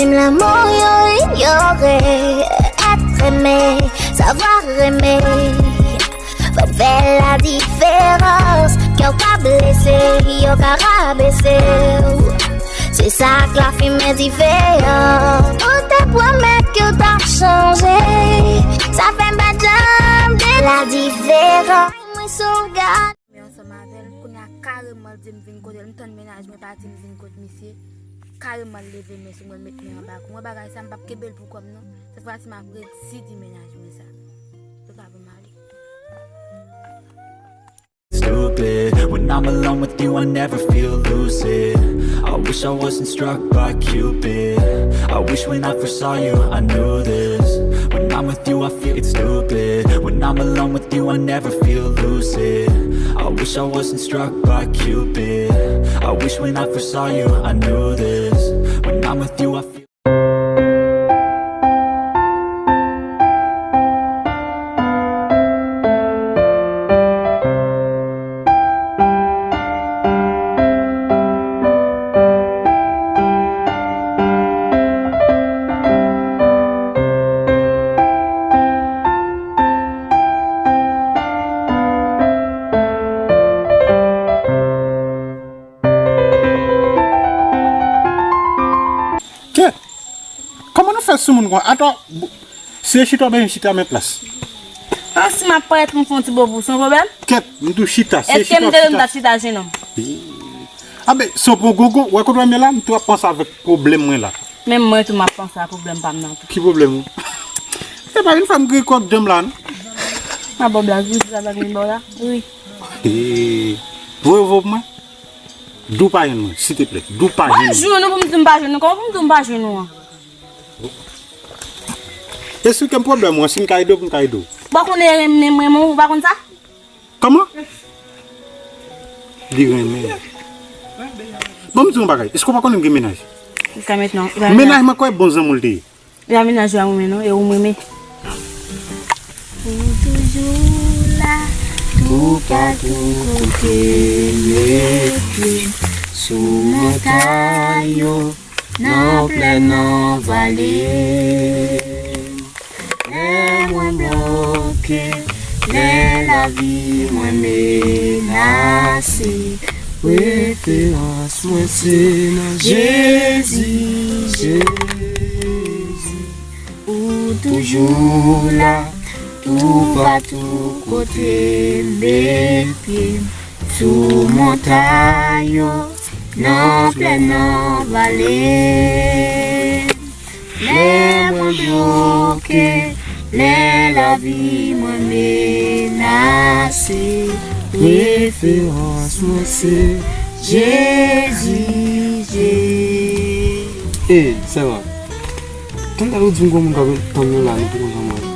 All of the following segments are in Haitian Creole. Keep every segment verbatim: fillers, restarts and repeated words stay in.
Même l'amour, yo inyore, être aimé, savoir aimer. Fò n fè la diferans. Kè w ka blese, yo ka rabese w. Se sa k la fimen diferan. Ou te pwomèt ke w t ap chanje. Sa fè m pa janm de la diferans. Mwen sou gad. Men ansanm avè l, kounye a kareman l di m vin kote l, m tann mennaj mwen pati, m vin kot misye, kareman l leve men sou mwen, l met men anba kou. Mwen bagay sa, m p ap kenbe l pou kò m non. Sèt fwa si m ap redi di mennaj mwen sa. Yo ka pou m ale. Stupid. When I'm alone with you, I never feel lucid. I wish I wasn't struck by Cupid. I wish when I first saw you, I knew this. When I'm with you, I feel it's stupid. When I'm alone with you, I never feel lucid. I wish I wasn't struck by Cupid. I wish when I first saw you, I knew this. When I'm with you, I feel Kèt! Kòman nou fè sou moun konsa? Atò, se chita oubyen chita men plas? An si m ap parèt m fè yon ti bobo, se yon pwoblèm? Kèt, m di w chita, se chita w chita. Èske m te di m t ap chita ajenou? Anben, se yon pwogongon, wè kote w ye la, m tou ap panse avèk pwoblèm mwen la. Menm mwen tou m ap panse a pwoblèm pa m nan tou. Ki pwoblèm ou? Se pa yon fwa m griye kòk djanm la non. M ap ba w blag wi, se sa blag mwen ba w la? Wi. Voye vo pou mwen. Di w pa jwenn mwen, silteplè. Di w pa jwenn mwen. M pa jwenn ou pou m di m pa jwenn ou. Kòman pou m di w m pa jwenn ou an? Esplike m pwoblèm ou an, si m ka ede w pou m ka ede w. Ou pa konnen renmen m renmen w, ou pa konn sa? Kòman? Li renmen. Bon, m di w yon bagay. Èske w pa konnen m gen mennaj? Jiska mentnan. Mennaj mwen kwè bon zanmi w l te ye. Li pa mennaj ou a m renmen non, e ou m renmen. Ou toujou la, toupatou kote m met pye m, sou montay yo, nan plèn, nan vale. Lè mwen bloke, lè lavi mwen menase, referans mwen se nan Jezi, Jezi. Ou toujou la, toupatou kote m met pye m, sou montay yo, nan plèn, nan vale. Lè mwen bloke, lè lavi mwen menase, referans mwen se Jezi, Jezi. Ey, sè mwen, tande ou di m gon moun k ap tann nou la, nou poko janm wè l.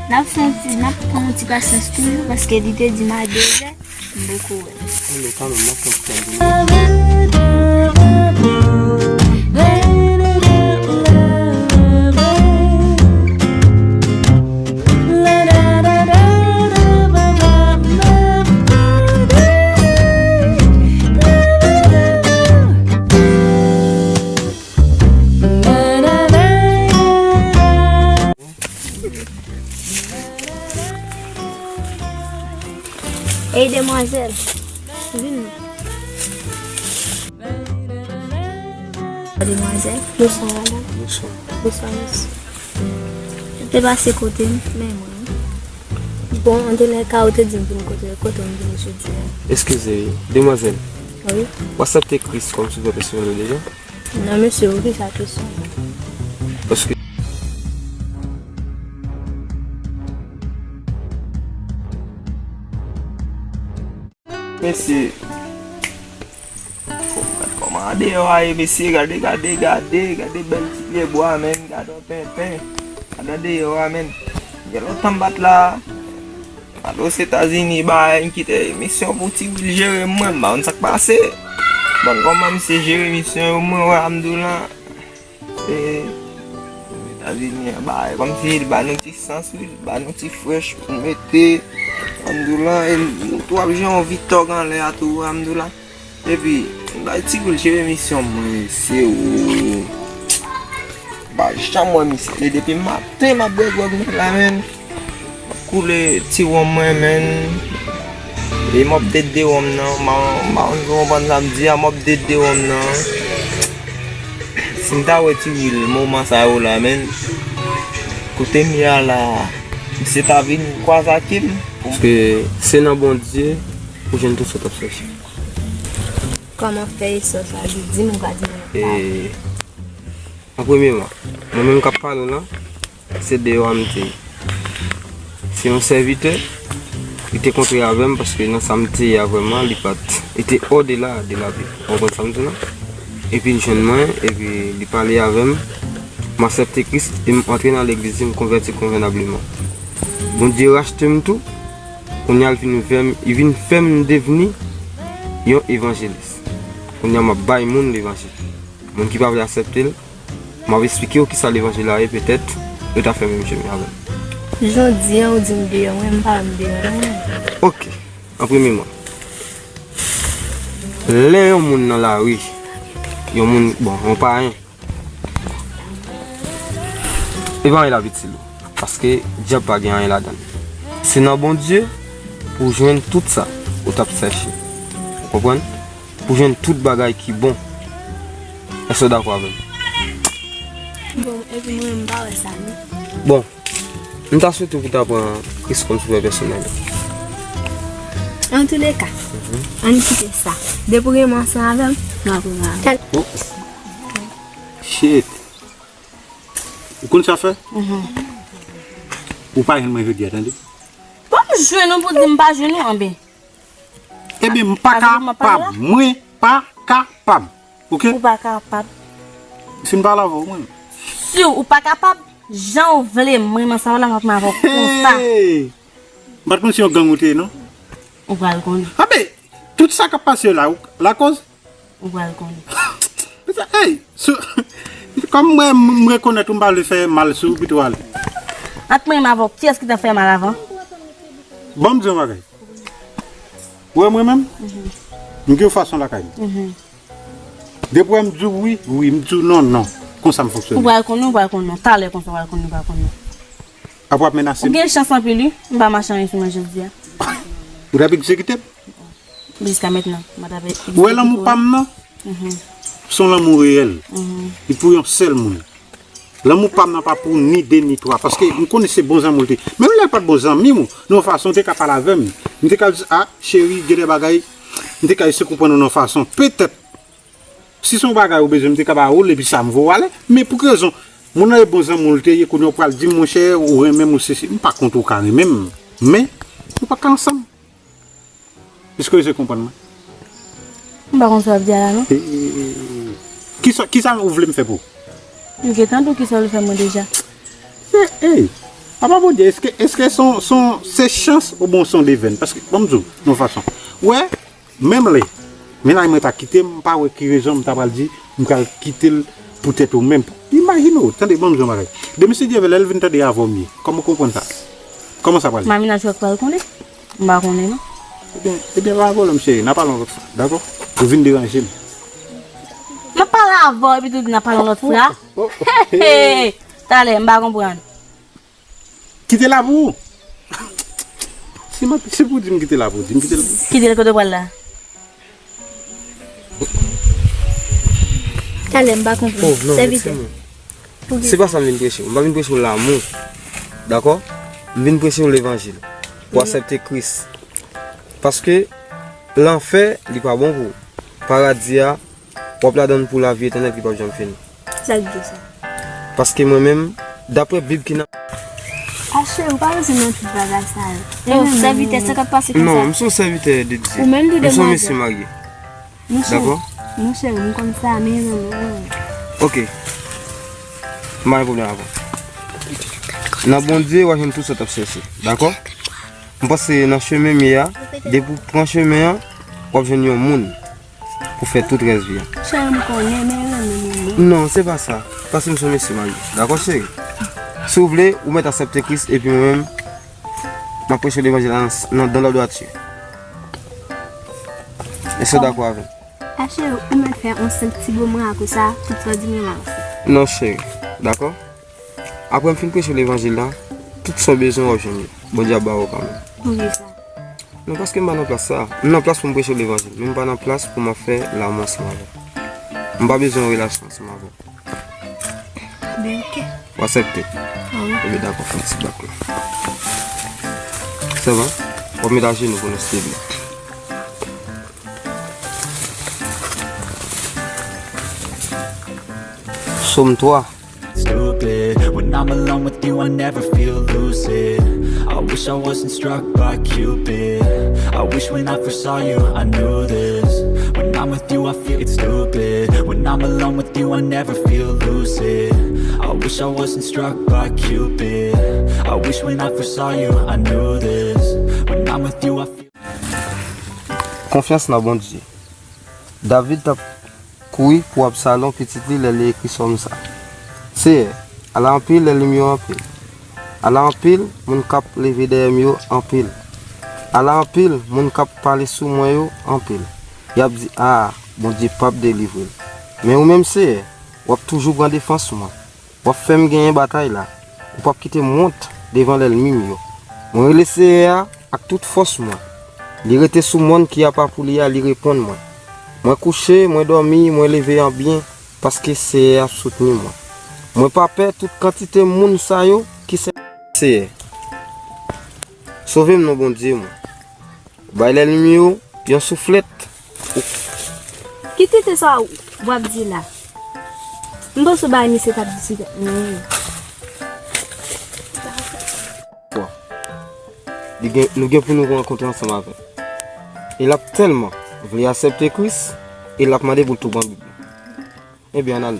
N ap fè yon ti, n ap pran yon ti pasyans toujou, paske li te di m a dezè. M poko wè l. Anben kanmenm, m ap pran ti tan pou nou. Ey demwazèl, vini. Demwazèl. Bonswa madanm. Bonswa. Bonswa mesye. Ou te pase kote m, men mwen. Bon, antoulèka ou te di m pou n kote, kote m vini jodi a. Eskize, demwazèl. Wi. W aksepte Kris kòm Sovè pèsonèl ou deja? Non mesye, poukisa kesyon? Paske. Mesye. Gad kòman andeyò a ye mesye, gade, gade, gade, gade bèl ti pyebwa, menn, gade yon penpen. Gade andeyò a, menn. Gen lontan m pa t la. Al Ozetazini, bay, m kite misyon pou Ti Wil jere m, mwen, m pa konn sa k pase. Bon, kòman misye jere misyon yo, mwen wè Amdoula, e, Etazini an, bay, kòmsi l ba nou ti sans, wi, l ba nou ti frèch pou mete Amdoula, e nou tou ap jwe yon vit tòg anlè a tou, Amdoula. Epi, bay Ti Wil jere misyon mwen, se ou. Pa janm wè misye. Li depi maten m ap bwè gwòg mwen la, menn. M ap koule ti wonm mwen, menn. E m ap dede wonm nan. M pa, m pa konn si w konprann sa m di a, m ap dede wonm nan. Si m ta wè Ti Wil moman sa yo la, menn. Kote m ye a la, misye ta vin kwaze ak m. Paske se nan Bondye ou jwenn tout sa w t ap chèche. Kòman fè e sò sa, li di m ou pa di m. E, an premyeman, mwen menm k ap pale w lan, se deyò a m te ye. Se yon sèvitè, li te kontre avè m paske nan sa m te ye a vrèman, li pa t, li te odela de lavi. Ou konprann sa m di w lan? Epi li jwenn mwen, epi li pale avè m, m aksepte Kris, e m antre nan legliz, m konvèti konvenableman. Bondye rachte m tou, kounye a l vin fè m, li vin fè m devni yon evanjelis. Kounye a m ap bay moun levanjil. Moun ki pa vle aksepte l, m ap esplike yo kisa levanjil la ye, petèt yo ta fè menm chemen avè m. Jodi a, ou di m deyò mwen, m pa wè m deyò non. Oke, an premyeman, lè yon moun nan lari, yon moun, bon, yon payen, e pa anyen l ap itil ou, paske dyab pa gen anyen ladan l. Se nan Bondye pou w jwenn tout sa ou t ap chèche. Ou konprann? Pou jwenn tout bagay ki bon. Èske w dakò avè m? Bon, epi mwen, m pa wè sa, non. Bon, m ta swete pou w ta pran Kris kòm sovè pèsonèl ou. Antouleka, ann kite sa. Depi w renmen ansanm avè m, m ap renmen avè w. Oh. Shit. Ou konn sa fè? Ou pa jwenn mwen jodi a, tande? Bon, m jwenn ou pou di m pa jwenn ou, anben. Ebyen, m pa kapab. Mwen pa kapab. Oke? Ou pa kapab. Fin pale avè w, mwen. Si ou pa kapab, jan ou vle, mwen, nan sa w la, m ap avè w konsa. Hey! M pa t konn se yon gang ou te ye, non. Ou pral konnen. Anben, tout sa k ap pase yo la, ou lakòz? Ou pral konnen. Hey, sou, kòm mwen, m rekonèt ou, m pa vle fè mal sou ou, pito ale. Ant mwen menm avè w, kiyès ki t ap fè mal avan? Bon, m di yon bagay. Ou wè mwen menm? M gen yon fason lakay mwen. Depi w wè m di w wi, wi, m di w non, non. Konsa m fonksyone. Ou pral konnen, ou pral konnen. Talè konsa, ou pral konnen, ou pral konnen. Apre w ap menase m. Ou gen chans anpil wi. M pa mache anyen sou mwen jodi a. Ou t ap egzekite m? Jiska mentnan, mwen t ap egzekite w. Ou wè lanmou pa m nan? Se yon lanmou reyèl. Li pou yon sèl moun. Lanmou pa m nan pa pou ni de ni twa, paske m konnen se bon zanmi w te. Menm lè l pa t bon zanmi w, nan yon fason, w te ka pale avè m. M te ka di, a, cheri, gen de bagay, m te ka eseye konprann ou nan yon fason. Petèt, si se yon bagay ou bezwen, m te ka ba ou l, epi sa, m voye w ale. Men pou ki rezon? Moun nan e bon zanmi w l te ye, kounye a w pral di m, monchè, ou renmen m, ou sesi. M pa kont ou ka renmen m, men nou pa ka ansanm. Èske w eseye konprann mwen? M pa konn sa w ap di a la, non. E, e, e, e. Kisa, kisa ou vle m fè pou ou? M gentan di w kisa w vle fè mwen deja. E, e. Apa Bondye, èske, èske se yon, se yon, se chans oubyen se yon devèn? Paske, ban m di w, yon fason. Ou wè, menm lè mennaj mwen ta kite m, m pa wè ki rezon m ta pral di m pral kite l poutèt ou menm. Imajine w, tande, ban m di w yon bagay. Demen si Dye vle, lè l vin tande avè w m ye. Kòman w konprann sa? Kòman sa pral ye? Mennaj ou a k pral konnen. M pa konnen non. Ebyen, ebyen, pa gen pwoblèm, cheri. N a pale yon lòt fwa, dakò? Ou vin deranje m. M ap pale avè w epi tou di n a pale yon lòt fwa. Oh, oh, oh. Hey, hey. Talè, m pa konprann. Kite la pou ou. Si m ap, si pou di m kite la pou ou, di m kite la pou ou. Kite l kote w pral la. Talè, m pa konprann. Oh, non, sèvitè. Se pa sa m vin preche w. M pa vin preche w lanmou. Dakò? M vin preche w levanjil. Pou w aksepte Kris. Paske lanfè, li pa bon pou ou. Paradi a, w ap ladan l pou lavi etènèl ki p ap janm fini. Sa k di sa? Paske mwen menm, daprè Bib ki nan. A cheri, ou pa bezwen nan tout bagay sa yo. Oh, sèvitè, sa k ap pase konsa? Non, m se yon sèvitè de Dye. Ou menm tou demwazèl. M se yon mesye marye. Dakò? Monchè, monchè, m konn sa, men non, non. Oke. M pa gen pwoblèm avè w. Nan Bondye, w a jwenn tout sa w t ap chèche. Dakò? M panse nan chemen m ye a, depi w pran chemen an, w ap jwenn yon moun pou fè tout rès vi a. Cheri, m konnen, men renmen moun non. Non, se pa sa. Paske m se yon mesye marye. Dakò, cheri? Si w vle, ou mèt aksepte Kris, epi mwen menm, m ap preche levanjil la nan, nan, dans la droiture. Èske w dakò avè m? A cheri, ou mèt fè yon senp ti bo mwen akosa, tout sa w di mwen m avanse. Non, cheri. Dakò? Apre m fin preche levanjil la, tout sa w bezwen w ap jwenn yo. Bondye ap ba w kanmenm. Poukisa? Non, paske m pa nan plas sa. M nan plas pou m preche levanjil, men m pa nan plas pou m ap fè lanmou ansanm avè w. M pa bezwen yon relasyon ansanm avè w. Ben, ok. W aksepte? Wi. Ebyen, dakò, fè ti bak la. Sèvant, w ap met ajenou pou nou selebre. Sòm twa. Stupid. When I'm alone with you, I never feel lucid. I wish I wasn't struck by Cupid. I wish when I first saw you, I knew this. When I'm with you, I feel it's stupid. When I'm alone with you, I never feel lucid. I wish I wasn't struck by Cupid. I wish when I first saw you, I knew this. When I'm with you, I feel Konfyans nan Bondye. David t ap kouri pou Absalon, pitit li, lè li ekri sòm sa a. Seyè, ala anpil lènmi m yo anpil. Ala anpil moun k ap leve dèyè m yo anpil. Ala anpil moun k ap pale sou mwen yo anpil. Y ap di, a, Bondye p ap delivre l. Men ou menm, Seyè, w ap toujou pran defans mwen. W ap fè m genyen batay la. Ou p ap kite m wont devan lènmi m yo. Mwen rele Seyè a ak tout fòs mwen. Li rete sou mòn ki apa pou li a, li reponn mwen. Mwen kouche, mwen dòmi, mwen leve an byen, paske Seyè a ap soutni mwen. Mwen pa pè tout kantite moun sa yo ki sèvi Seyè. Sove m non, Bondye mwen. Bay lènmi yo yon souflèt. Ki tenten sa w ap di la? M panse w bay misye t ap di sou tèt mwen wi. Li gen, nou gen pou nou rankontre ansanm avè l. E l ap tèlman vle aksepte Kris, e l ap mande pou l tou pran Bib li. Ebyen, ann ale.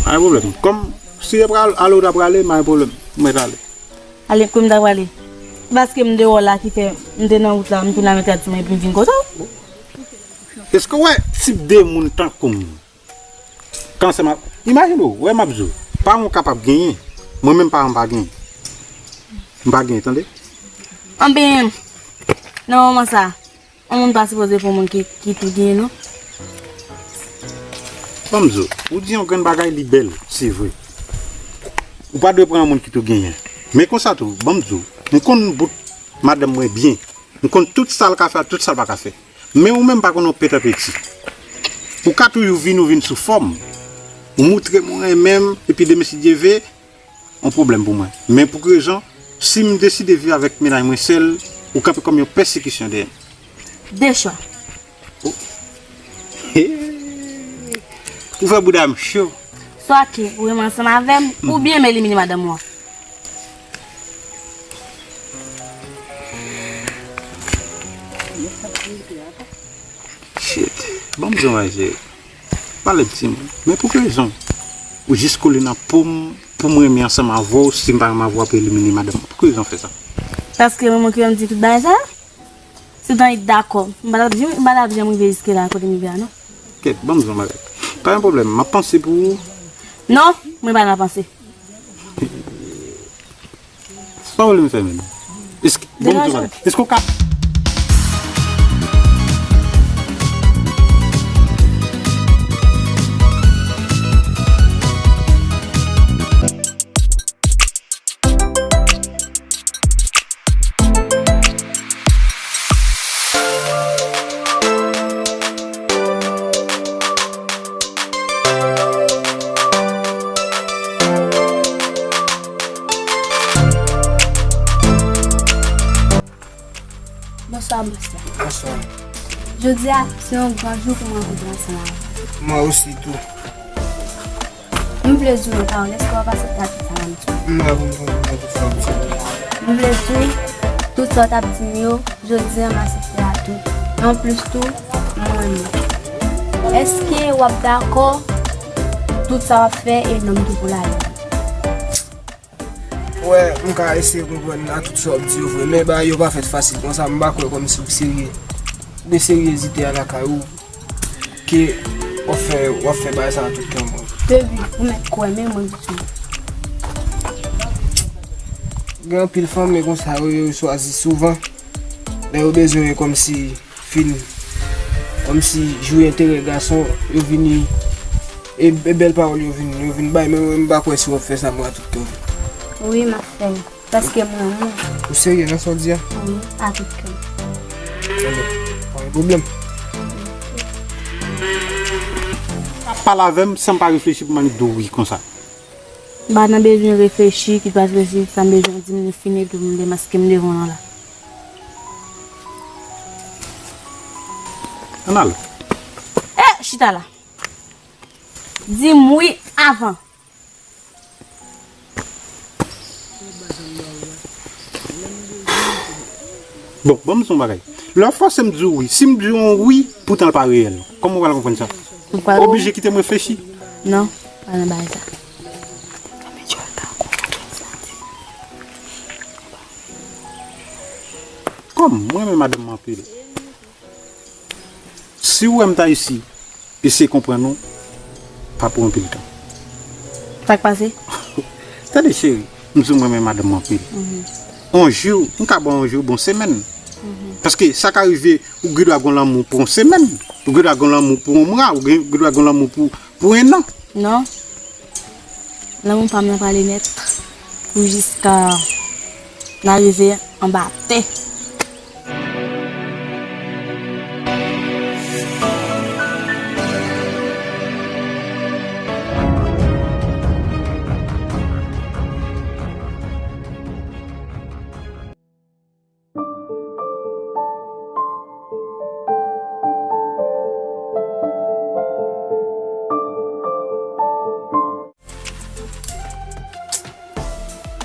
Pa gen pwoblèm. Kòm si se pral ale ou ta prale, pa gen pwoblèm. Ou mèt ale. Ale, kòm m ta prale. Paske m deyò la ki fè m te nan wout la, m tounen a mete a sou mwen epi m vin kote w. Èske w wè tip de moun tankou m? Kanser m ap, imajine w, wè m ap di w, paran w kapab genyen, mwen menm paran m pa genyen. M pa genyen, tande? Anben, nan moman sa, yon moun pa sipoze pran moun ki, ki tou genyen, non. Ban m di w, ou di yon grenn bagay, li bèl, se vre. Ou pa dwe pran yon moun ki tou genyen. Men konsa tou, ban m di w, m konn bout madanm mwen byen. M konn tout sa l ka fè ak tout sa l pa ka fè. Men ou menm pa konn yon petapeti. Ou ka toujou vin, ou vin sou fòm. Ou moutre m ou renmen m, epi demen si Dye ve, yon pwoblèm pou mwen. Men pou ki rezon, si m deside viv avèk mennaj mwen sèl, ou kanpe kòm yon pèsekisyon dèyè m. De chwa. Ou fè bouda m cho. Swa ke ou renmen ansanm avè m, oubyen m elimine madanm ou an. Shit. Ban m di w yon bagay, cheri. Pale di m. Men pou ki rezon ou jis kole nan po m pou m renmen ansanm avè w, si m pa renmen avè w, w ap elimine madanm mwen? Pou ki rezon w fè sa? Paske mwen, mwen ki yon di tout bagay sa? Si w ta dakò, m pa t ap janm, m pa t ap janm rive jiske la kote m rive a, non. Kèt, ban m di w yon bagay. Pa gen pwoblèm, m ap panse pou ou. Non, mwen pa nan panse. Sa w vle m fè menm? Èske, bon, m di w bagay. Èske w ka Bonswa, bonswa. Bonswa. Jodi a, se yon gran jou pou mwen rankontre ansanm avè w. Mwen osi tou. M vle di w yon pawòl, èske w ap aksepte ak tout sa m ap di w? M la pou m konprann tout sa w ap di. M vle di w, tout sa w t ap di m yo, jodi a m aksepte a tou. Anplis tou, m renmen w. Èske w ap dakò tout sa w ap fè e nonm ki pou lage w? Wè, m ka eseye konprann a tout sa w ap di yo vre, men bagay yo pa fèt fasil konsa, m pa kwè kòmsi w serye. Ou gen seryezite a lakay ou, ke w ap fè, w ap fè bagay sa a tout tan, bro. Baby, ou mèt kwè, men mwen di w. Gen anpil fanm, men konsa, yo, yo chwazi souvan. Lè yo bezwen kòmsi fin, kòmsi jwi enterè gason, yo vini, e, e bèl pawòl yo vin, yo vin bay, men mwen, m pa kwè si w ap fè sa, mwen, a tout kè w. Wi, m ap fè l. Paske m renmen w. Ou serye nan sa w di a? Wi, a tout kè m. Ebyen, pa gen pwoblèm. Pale avè m san m pa reflechi pou m annik di w wi konsa. M pa nan bezwen reflechi, ki pa reflechi, sa m bezwen di m, li fini, epi m demaske m devan w la. Ann ale. Eh, chita la. Di m wi avan. Bon, ban m di w yon bagay. Lè w fòse m di w wi, si m di w yon wi, poutan l pa reyèl, kòman w pral konprann sa? Ou pral oblije kite m reflechi. Non, pa nan bagay sa. Kòm mwen renmen madanm mwen anpil. Si w wè m ta isi, eseye konprann ou, pa pran anpil tan. Sa k pase? Tande cheri, m di w mwen renmen madanm mwen anpil. Mhm. On jou, m ka ba w on jou, bon semèn. Mhm. Paske sa ka rive, ou gen dwa gen lanmou pou on semèn, ou gen dwa gen lanmou pou on mwa, ou gen, gen dwa gen lanmou pou, pou en an. Non. Lanmou pa m nan prale nèt pou jiska n a rive anba tè.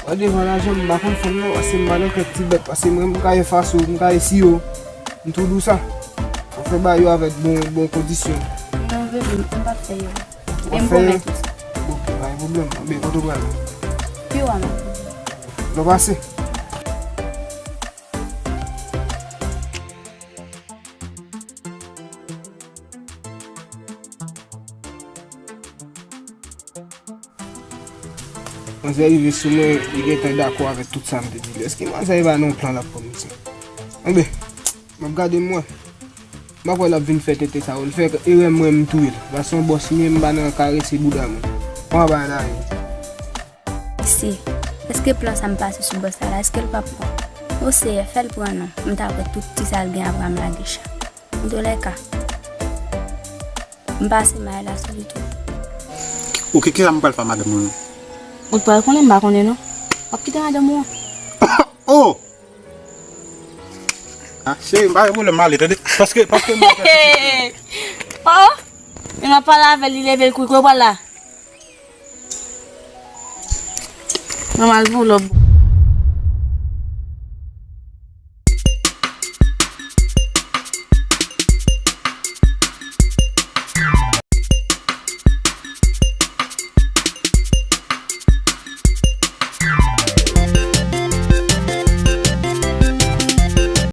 Mwen devan lajan, m pa konn fanm nan, paske m pa nan kèk ti bèt, paske mwen, m ka efase w, m ka esiye w, m tou di w sa. Mwen fè bagay yo avèk bon, bon kondisyon. Non, bebe, m p ap fè yo. E m pwomèt ou sa. Bon, pa gen pwoblèm. Anben, kote w prale? Pi w a m ap. Lè w pase. Manzè rive sou mwen, li gentan dakò avèk tout sa m te di li. Èske manzè pa nan yon plan l ap fè m sa? Anben, m ap gade m wè. M pa kwè l ap vin fè tenten sa yo. L fè erè m wè m touye l. Paske yon bòs m ye, m pa nan karese bouda moun. Kòman bagay la ye? Mesye, èske plan sa m pase sou bòs la la, èske l p ap pran? O Seyè, fè l pran non. M ta pran tout ti sa l gen apre a m lage chat. Antoulèka, m pase may la sou li tou. Ok, kisa m pral fè madanm mwen? Ou t pral konnen, m pa konnen non. W ap kite madanm ou an? Oh! Ah, cheri, m pa gen pwoblèm, m ale, tande. Paske, paske m... Oh! E m ap pale avè l, li leve l kouri, kote w pral la? Nòmal pou w lòb.